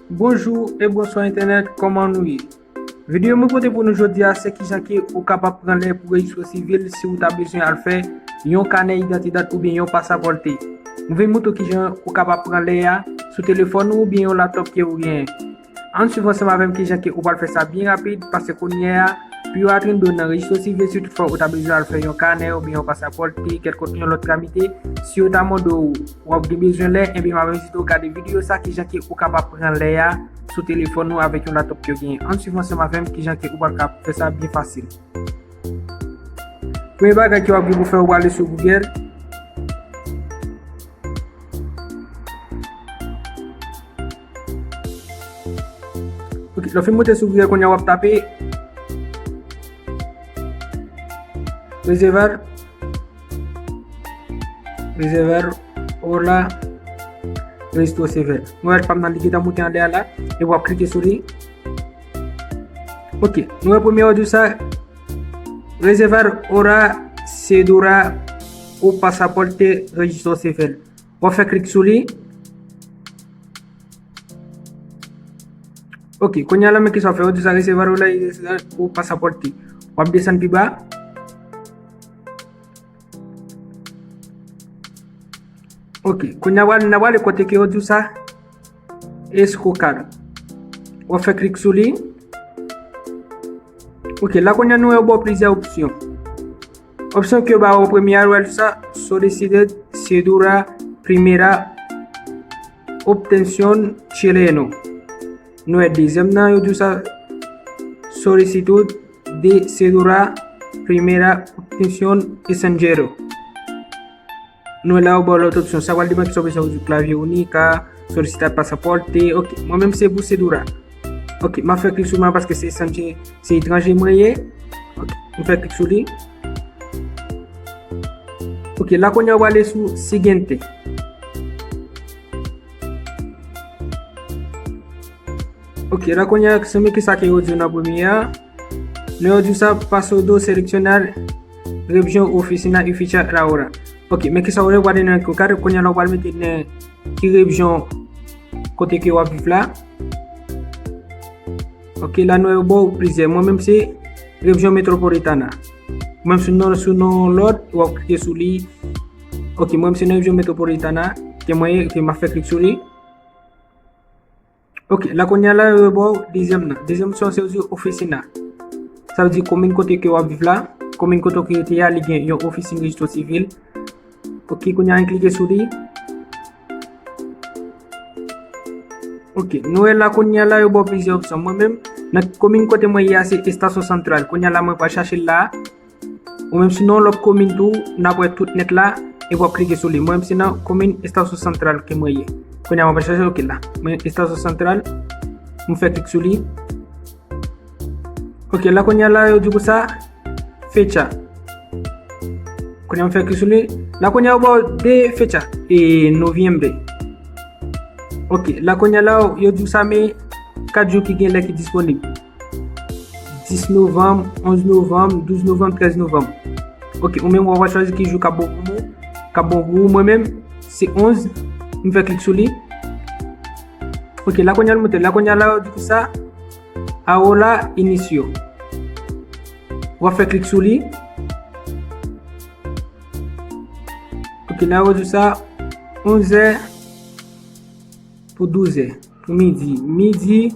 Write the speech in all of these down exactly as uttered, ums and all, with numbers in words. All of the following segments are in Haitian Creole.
Bonjou e bonswa entènèt, kòman nou ye? Videyo mwen pote pou nou jodi a se kijan ke ou kapab pran lè pou rejistre sivil si ou ta bezwen al fè yon kanè idantidat oubyen yon pasapòte. Mwen vin moutre w kijan ou kapab pran lè a sou telefòn ou oubyen yon laptòp ke ou genyen. Ann swiv ansanm avè m kijan ke ou pral fè sa byen rapid, paske kounye a, pi w atrindo nan rejistre sivil si toutfwa ou ta bezwen al fè yon kanè oubyen yon pasapòte, kèlkòt yon lòt tramite, si yo ta mande w w ap gen bezwen lè, ebyen m ap envite w gade videyo sa, kijan ke ou kapab pran lè a sou telefòn ou avèk yon laptòp ke w genyen. Ann swiv ansanm avè m kijan ke ou pral ka fè sa byen fasil. Premye bagay ke w ap gen pou fè, ou prale sou Google. Ok, lè w fin moute sou Google, kounye a w ap tape Reservar, Reservar Hora Registro Civil. Nou wè pa m nan li gentan moute anlè a la, e w ap klike sou li. Ok, nou wè premye yo di sa, Reservar Hora Cedura o Pasaporte Registro Civil. W ap fè klik sou li. Ok, kounye a la, men kisa w ap fè. Ou di sa, Reservar Hora Cedura o Pasaporte. W ap desann pi ba. Ok, kounye a, n a prale kote ke yo di w sa, Escocar. W ap fè klik sou li. Ok, la kounye a, nou wè yo ba w plizyè opsyon. Opsyon ke yo ba w premye a, ou wè sa, Solicitud Cedura Primera Obtención Chileno. Nou wè dezyèm nan, yo di w sa, Solicitud de Cedura Primera Obtención Extranjero. Nou wè la, yo ba w lòt opsyon. Sa pral depann kisa w bezwen, ou di klavye única, solicitar pasaporte. Ok, mwen menm se pou Cedura. Ok, m ap fè klik sou mwen paske se etranje, se etranje mwen ye. Ok, m fè klik sou li. Ok, la kounye a w prale sou Siguiente. Ok, la kounye a, se men kisa ke yo di w nan premye a. Nou yo di w sa, Paso do Seleccionar Región Oficina y Ficha Laboral. Ok, men kisa w prale nan Escocar, kounye a la w pral mete nan ki rejyon kote ke w ap viv la. Ok, la nou ba w plizyè. Mwen menm se rejyon Metropolitana. Mwen menm sou non, sou non lòt, w ap klike sou li. Ok, mwen menm se nan rejyon Metropolitana ke mwen ye, ke m ap fè klik sou li. Ok, la kounye a la, yo ba w dezyèm nan. Dezyèm opsyon se yo di oficina. Sa vle di komin kote ke w ap viv la, komin kote ke w rete a, li gen yon ofisin rejistro sivil. Ok, kounye a, n klike sou li. Ok, nou wè la kounye a la, yo ba w plizyè opsyon. Mwen menm, nan komin kote mwen ye a, se Estación Central. Kounye a la, mwen pral chache l la. Ou menm si nan yon lòt komin tou, n ap wè tout nèt la, epi w ap klike sou li. Mwen menm se nan komin Estación Central ke mwen ye. Kounye a, mwen pral chache, ok la. Mwen Estación Central, mwen fè klik sou li. Ok, la kounye a la, yo di konsa, fecha. Kounye a m fè klik sou li. La kounye a yo ba w de fecha. E noviembre. Ok, la kounye a la, yo di w sa, men kat jou ki gen lè ki disponib. Dis novanm, onz novanm, douz novanm, trèz novanm. Ok, ou menm w ap chwazi ki jou k ap bon pou ou, k ap bon pou ou. Mwen menm, se onz, m fè klik sou li. Ok, la kounye a l monte. La kounye a la, yo di konsa, Ahora inicio. W ap fè klik sou li. Ok, la yo di sa, onzè pou douzè, pou midi, midi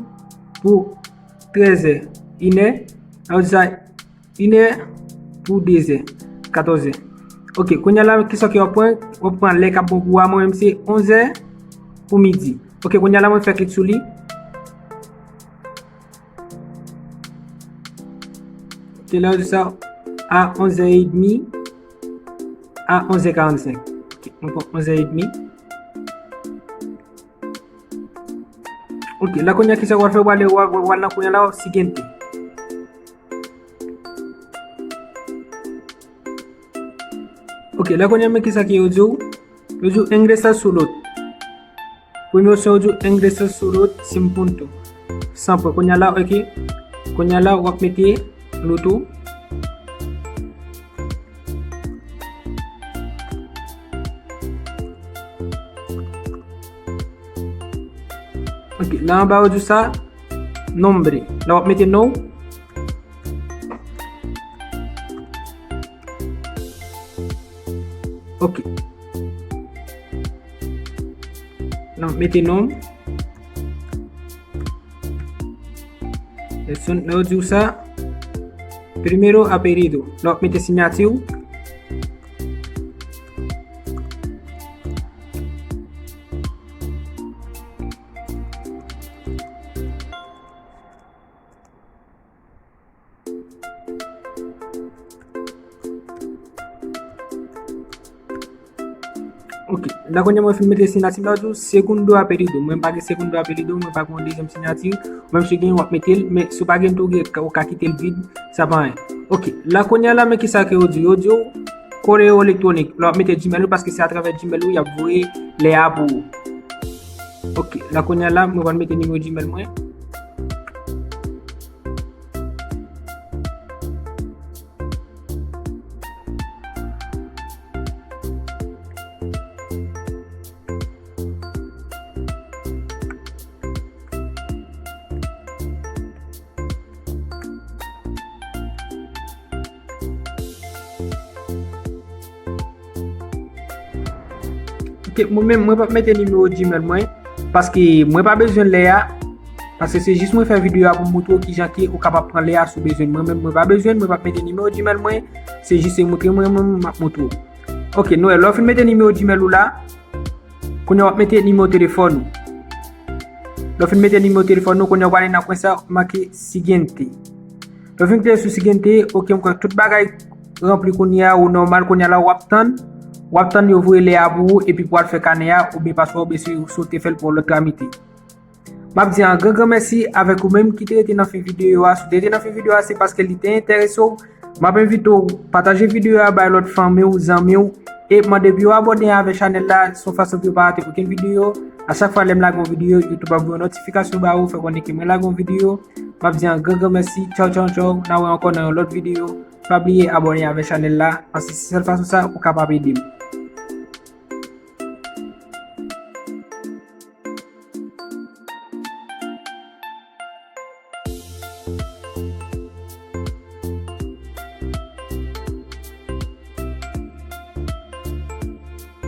pou trèzè, inè. La yo di sa, inè pou dezè, katòzè. Ok, kounye a la, kisa ke w ap pran? W ap pran lè k ap bon pou ou a, mwen menm se onzè pou midi. Ok, kounye a la, mwen fè klik sou li. Ok, la yo di sa, a onzè edmi, a onzè karannsenk. Ok, mwen pran onzè edmi. Ok, la kounye a kisa w al fè, w al, w al, w al nan kounye a la, siguiente. Ok, la kounye a men kisa ke yo di w. Yo di w ingresa su luz. Premye opsyon yo di w ingresa su luz sin punto. San pwen. Kounye a la, ok. Kounye a la, w ap mete luz ou. Ok, la anba yo di w sa, nombre. La w ap mete non w. Ok. La w ap mete non w. Lè w di w sa, primero apellido. La w ap mete siyati w. Ok, la kounye a mwen fin mete siyati m la, di w segundo apellido. Mwen pa gen segundo apellido, mwen pa gen yon dezyèm siyati. Ou menm si w gen, w ap mete l, men si w pa gen tou, gen, ou ka kite l vid, sa pa anyen. Ok, la kounye a la, men kisa ke yo di? Yo di w correo electrónico. La w ap mete Gmail ou, paske se atravè Gmail ou y ap voye lè a pou ou. Ok, la kounye a la, mwen pral mete nimewo Gmail mwen. Ok, mwen menm, mwen p ap mete nimewo Gmail mwen, paske mwen pa bezwen lè a, paske se jis mwen fè videyo a pou m montre w kijan ke ou kapab pran lè a si w bezwen. Mwen menm, mwen pa bezwen, mwen p ap mete nimewo Gmail mwen, se jis se montre mwen menm, m ap montre w. Ok, nou wè, lè w fin mete nimewo Gmail ou la, kounye a w ap mete nimewo telefòn ou. Lè w fin mete nimewo telefòn ou, kounye a w prale nan kwen sa, w ap make siguiente. Lè w fin klike sou siguiente, ok, m kwè tout bagay ranpli kounye a, ou nòmal kounye a la, w ap tann, w ap tann yo voye lè a pou ou, epi pou w al fè kanè a, oubyen paswa, oubyen si, si w te fè l pou yon lòt tramite. M ap di an gran, gran mèsi avèk ou menm ki te rete nan fen videyo a. Si w te rete nan fen videyo a, se paske li te enterese w. M ap envite w pataje videyo a bay lòt fanmi w, zanmi w, e mande pou yo abòne avèk chanèl la, se yon fason pou yo pa rate okenn videyo. A chak fwa lè m lage yon videyo, YouTube ap voye yon notifikasyon ba ou, fè konnen ke mwen lage yon videyo. M ap di an gran, gran mèsi. Tchaw, tchaw, tchaw. N a wè ankò nan yon lòt videyo. Pa bliye abòne avèk chanèl la, paske se sèl fason sa ou kapab ede m.